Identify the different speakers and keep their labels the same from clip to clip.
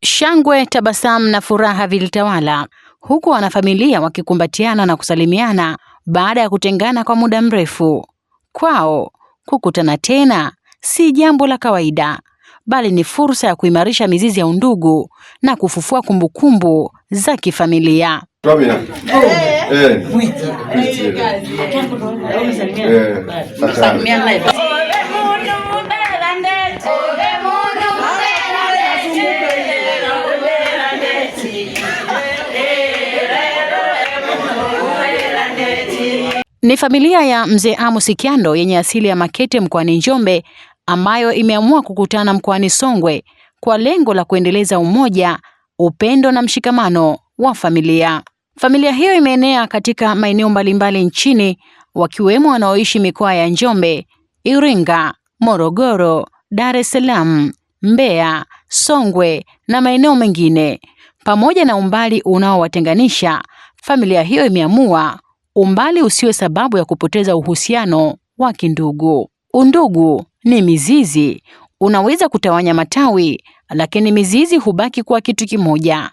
Speaker 1: Shangwe, tabasamu na furaha vilitawala huku wanafamilia wakikumbatiana na kusalimiana baada ya kutengana kwa muda mrefu. Kwao kukutana tena si jambo la kawaida, bali ni fursa ya kuimarisha mizizi ya undugu na kufufua kumbukumbu za kifamilia. Ni familia ya Mzee Amos Kyando yenye asili ya Makete mkoani Njombe ambayo imeamua kukutana mkoani Songwe kwa lengo la kuendeleza umoja, upendo na mshikamano wa familia. Familia hiyo imeenea katika maeneo mbalimbali nchini, wakiwemo wanaoishi mikoa ya Njombe, Iringa, Morogoro, Dar es Salaam, Mbeya, Songwe na maeneo mengine. Pamoja na umbali unaowatenganisha, familia hiyo imeamua umbali usiwe sababu ya kupoteza uhusiano wa kindugu. Undugu ni mizizi, unaweza kutawanya matawi, lakini mizizi hubaki kuwa kitu kimoja.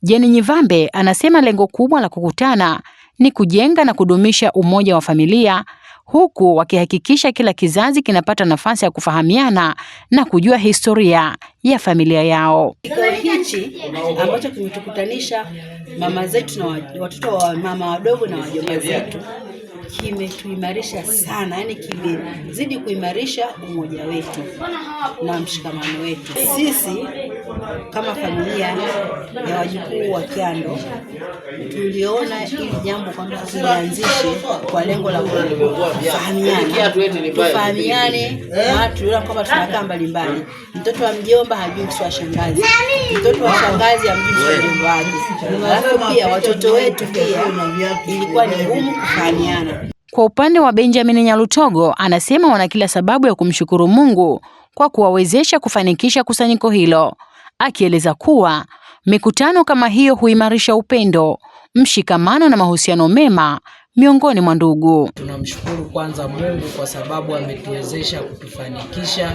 Speaker 1: Jeni Nyivambe anasema lengo kubwa la kukutana ni kujenga na kudumisha umoja wa familia, huku wakihakikisha kila kizazi kinapata nafasi ya kufahamiana na kujua historia ya familia yao.
Speaker 2: Kikao hichi ambacho kimetukutanisha mama zetu na watoto wa mama wadogo na wajomba zetu kimetuimarisha sana, yani kimezidi kuimarisha umoja wetu na mshikamano wetu. Sisi kama familia ya wajukuu wa Kyando tuliona hili jambo kwamba tulianzishe kwa lengo la kufahamiana, tufahamiane, maana tuliona kwamba tunakaa mbalimbali. Mtoto wa mjomba hajui mtoto wa shangazi, mtoto wa shangazi hamjui mtoto wa mjomba wake. Alafu pia watoto wetu pia ilikuwa ni ngumu kufahamiana.
Speaker 1: Kwa upande wa Benjamin Nyalutogo anasema wana kila sababu ya kumshukuru Mungu kwa kuwawezesha kufanikisha kusanyiko hilo, akieleza kuwa mikutano kama hiyo huimarisha upendo, mshikamano na mahusiano mema miongoni mwa ndugu.
Speaker 3: Tunamshukuru kwanza Mungu kwa sababu ametuwezesha kutufanikisha.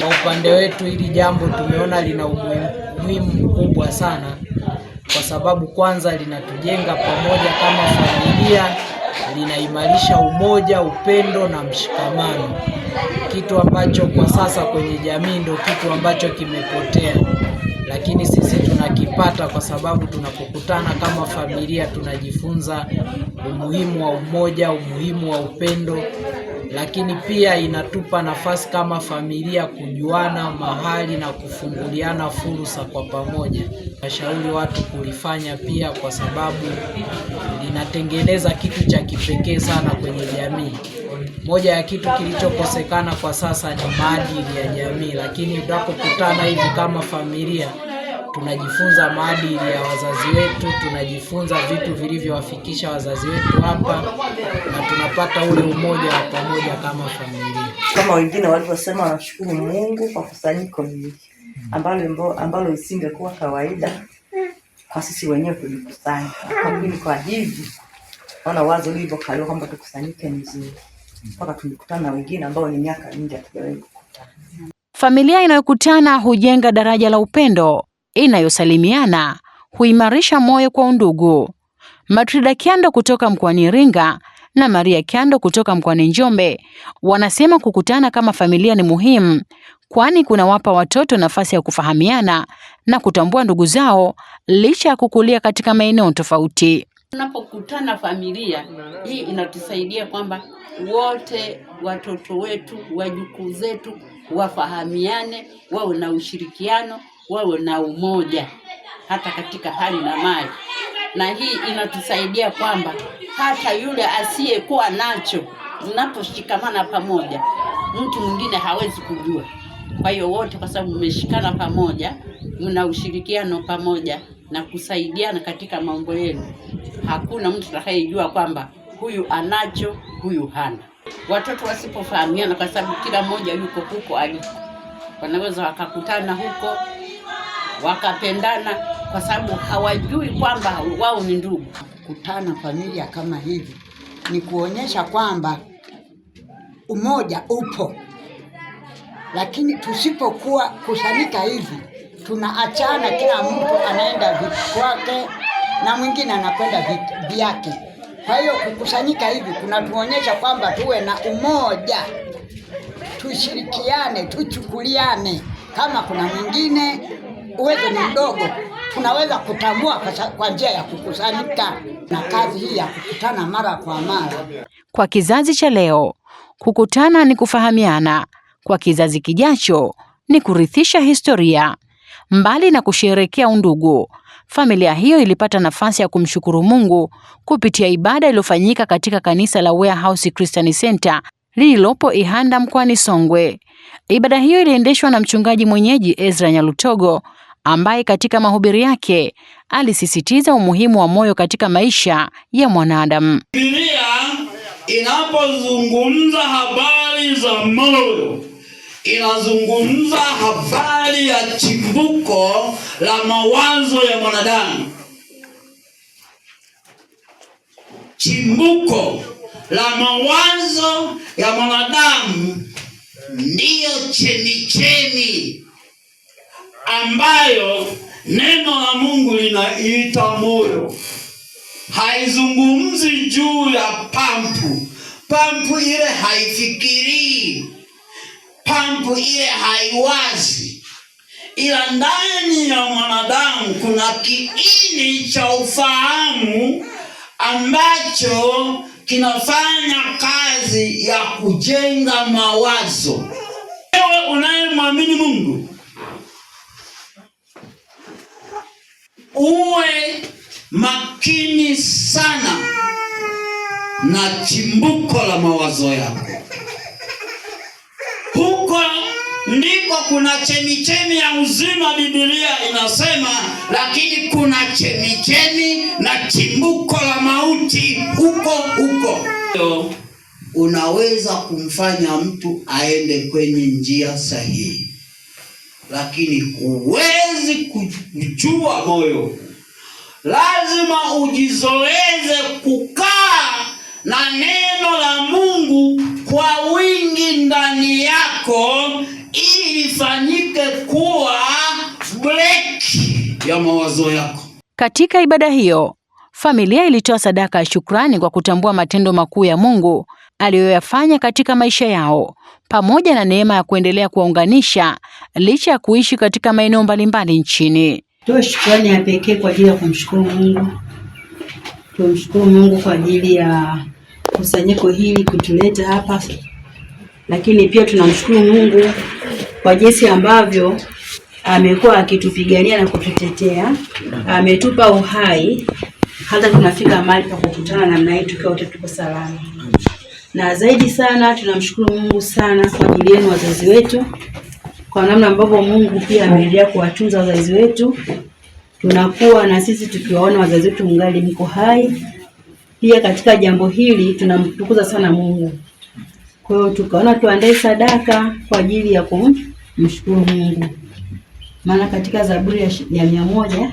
Speaker 3: Kwa upande wetu, hili jambo tumeona lina umuhimu mkubwa sana, kwa sababu kwanza linatujenga pamoja kama familia, linaimarisha umoja, upendo na mshikamano, kitu ambacho kwa sasa kwenye jamii ndio kitu ambacho kimepotea, lakini sisi tunakipata kwa sababu tunapokutana kama familia tunajifunza umuhimu wa umoja, umuhimu wa upendo, lakini pia inatupa nafasi kama familia kujuana mahali na kufunguliana fursa kwa pamoja. Nashauri watu kulifanya pia, kwa sababu linatengeneza kitu cha kipekee sana kwenye jamii. Moja ya kitu kilichokosekana kwa sasa ni maadili ya jamii, lakini tunapokutana hivi kama familia tunajifunza maadili ya wazazi wetu, tunajifunza vitu vilivyowafikisha wazazi wetu hapa, na tunapata ule umoja wa pamoja kama familia.
Speaker 4: Kama wengine walivyosema, wanashukuru Mungu kwa kusanyiko hili ambalo isingekuwa kawaida kwa sisi wenyewe kujikusanya, lakini kwa hivi naona wazo lilivyokaliwa kwamba tukusanyike ni zuri, mpaka tumekutana na wengine ambao ni miaka mingi hatujawahi kukutana.
Speaker 1: Familia inayokutana hujenga daraja la upendo, inayosalimiana huimarisha moyo kwa undugu. Matrida Kyando kutoka mkoani Iringa na Maria Kyando kutoka mkoani Njombe wanasema kukutana kama familia ni muhimu, kwani kunawapa watoto nafasi ya kufahamiana na kutambua ndugu zao licha ya kukulia katika maeneo tofauti.
Speaker 5: Tunapokutana familia hii inatusaidia kwamba wote watoto wetu, wajukuu zetu wafahamiane, wawe na ushirikiano, wawe na umoja hata katika hali na mali. Na hii inatusaidia kwamba hata yule asiyekuwa nacho, mnaposhikamana pamoja, mtu mwingine hawezi kujua. Kwa hiyo wote, kwa sababu mmeshikana pamoja, mna ushirikiano pamoja na kusaidiana katika mambo yenu, hakuna mtu atakayejua kwamba huyu anacho, huyu hana. Watoto wasipofahamiana, kwa sababu kila mmoja yuko huko aliko, wanaweza wakakutana huko wakapendana, kwa sababu hawajui kwamba wao ni ndugu.
Speaker 6: Tunapokutana familia kama hivi ni kuonyesha kwamba umoja upo, lakini tusipokuwa kusanyika hivi tunaachana, kila mtu anaenda kwake na mwingine anakwenda vyake. Kwa hiyo kukusanyika hivi kunatuonyesha kwamba tuwe na umoja, tushirikiane, tuchukuliane. Kama kuna mwingine uwezo ni mdogo, tunaweza kutambua kwa njia ya kukusanyika na kazi hii ya kukutana mara kwa mara.
Speaker 1: Kwa kizazi cha leo, kukutana ni kufahamiana. Kwa kizazi kijacho ni kurithisha historia. Mbali na kusherehekea undugu, familia hiyo ilipata nafasi ya kumshukuru Mungu kupitia ibada iliyofanyika katika kanisa la Warehouse Christian Center lililopo Ihanda mkoani Songwe. Ibada hiyo iliendeshwa na mchungaji mwenyeji Ezra Nyalutogo ambaye katika mahubiri yake alisisitiza umuhimu wa moyo katika maisha ya mwanadamu.
Speaker 7: Biblia inapozungumza habari za moyo inazungumza habari ya chimbuko la mawazo ya mwanadamu. Chimbuko la mawazo ya mwanadamu ndiyo chemichemi ambayo neno la Mungu linaita moyo. Haizungumzi juu ya pampu. Pampu ile haifikirii, pampu ile haiwazi, ila ndani ya mwanadamu kuna kiini cha ufahamu ambacho kinafanya kazi ya kujenga mawazo. Wewe unayemwamini Mungu uwe makini sana na chimbuko la mawazo yako. Huko ndiko kuna chemichemi ya uzima, Biblia inasema, lakini kuna chemichemi na chimbuko la mauti huko huko. Unaweza kumfanya mtu aende kwenye njia sahihi, lakini huwezi kujua moyo. Lazima ujizoeze kukaa na neno la Mungu kwa wingi ndani yako ili lifanyike kuwa breki ya mawazo yako.
Speaker 1: Katika ibada hiyo, familia ilitoa sadaka ya shukrani kwa kutambua matendo makuu ya Mungu aliyoyafanya katika maisha yao, pamoja na neema ya kuendelea kuwaunganisha licha ya kuishi katika maeneo mbalimbali nchini.
Speaker 2: Toe shukrani ya pekee kwa ajili ya kumshukuru Mungu. Tumshukuru Mungu kwa ajili ya kusanyiko hili kutuleta hapa, lakini pia tunamshukuru Mungu kwa jinsi ambavyo amekuwa akitupigania na kututetea. Ametupa uhai hata tunafika mahali pa kukutana namna hii tukiwa wote tuko salama. Na zaidi sana tunamshukuru Mungu sana kwa ajili yenu wazazi wetu, kwa namna ambavyo Mungu pia ameendelea kuwatunza wazazi wetu. Tunakuwa na sisi tukiwaona wazazi wetu mngali mko hai. Pia katika jambo hili tunamtukuza sana Mungu. Kwa hiyo tukaona tuandae sadaka kwa ajili ya kumshukuru Mungu, maana katika Zaburi ya 100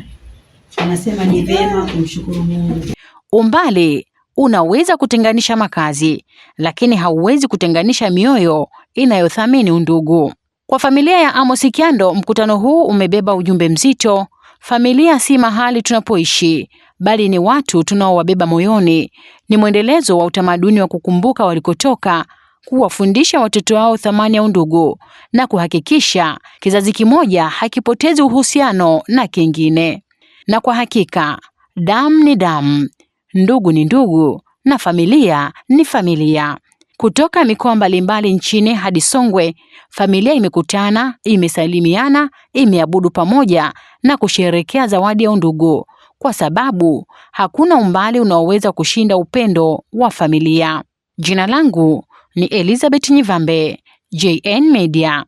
Speaker 2: anasema ni vyema kumshukuru Mungu.
Speaker 1: Umbali unaweza kutenganisha makazi, lakini hauwezi kutenganisha mioyo inayothamini undugu. Kwa familia ya Amos Kyando, mkutano huu umebeba ujumbe mzito. Familia si mahali tunapoishi, bali ni watu tunaowabeba moyoni. Ni mwendelezo wa utamaduni wa kukumbuka walikotoka, kuwafundisha watoto wao thamani ya undugu na kuhakikisha kizazi kimoja hakipotezi uhusiano na kingine. Na kwa hakika, damu ni damu, ndugu ni ndugu na familia ni familia. Kutoka mikoa mbalimbali nchini hadi Songwe, familia imekutana, imesalimiana, imeabudu pamoja na kusherehekea zawadi ya undugu, kwa sababu hakuna umbali unaoweza kushinda upendo wa familia. Jina langu ni Elizabeth Nyivambe, JN Media.